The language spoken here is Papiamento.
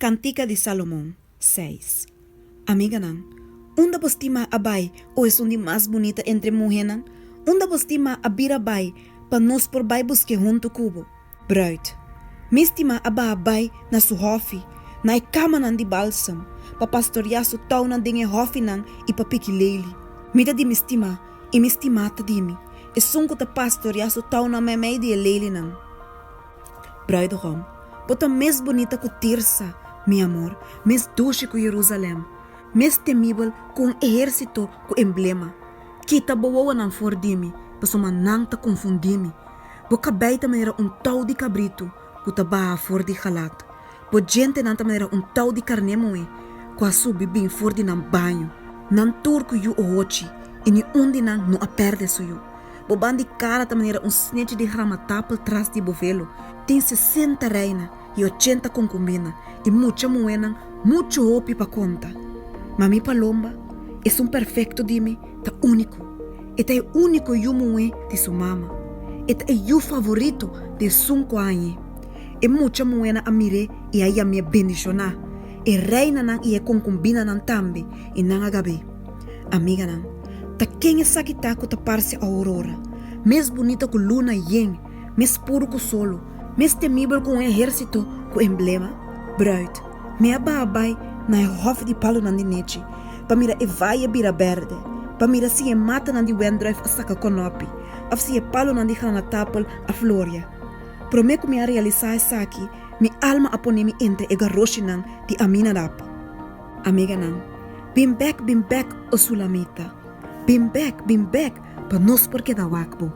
Kantika di Salomon, seis. Amiganan, unda bo stima a bai, o esun di mas bunita entre muhénan? Unda bo stima a bira bai pa nos por bai busk'é huntu ku bo? Bruid, Mi stima a baha bai na su hòfi, na e kamanan di balsam, pa pastoriá su tounan den e hòfinan i pa piki leili. Mi ta di mi stimá i mi stimá ta di mi, esun ku ta pastoriá su tounan meimei di e leilinan. Bruidegom, Bo ta mes bunita ku Tirsa, mi amor, mes dushi ku Jerusalèm, mes temibel ku un ehérsito ku emblema. Kita bo wowonan for di mi, pasobra nan ta konfundí mi. Bo kabei ta manera un tou di kabritu ku ta baha for di Galat. Bo djentenan ta manera un tou di karné muhé ku a subi bin for di nan baño. Nan tur ku yu ohochi, i ni un di nan no a pèrdè su yu. Bo ban di kara ta manera un snechi di gramatapel tras di bo velo. Tin sesenta reina i ochenta konkubina i mucha muhénan muchu hopi pa konta. Ma mi palomba, esun perfekto di mi, ta úniko. E ta e úniko yu muhé di su mama. E ta e yu favorito di esun ku a hañ'é. E mucha muhénan a mir'é i a yam'é bendishoná, e reinanan i e konkubinanan tambe, i nan a gab'é. Amiganan, ta ken esaki ta ku ta parse aurora, mes bunita ku luna yen, mes puru ku solo, mes temibel ku un ehérsito ku emblema? Bruid, mi a baha bai na e hòf di palunan di nechi pa mira e vaye bira bèrdè, pa mira si e matanan di wendrùif a saka kònòpi òf si e palunan di granatapel a floria. Promé ku mi a realisá esaki, mi alma a pone mi entre e garoshinan di Aminadab. Amiganan, bin bèk, bin bèk, o Sulamita. Bin bèk, bin bèk, pa nos por keda wak bo.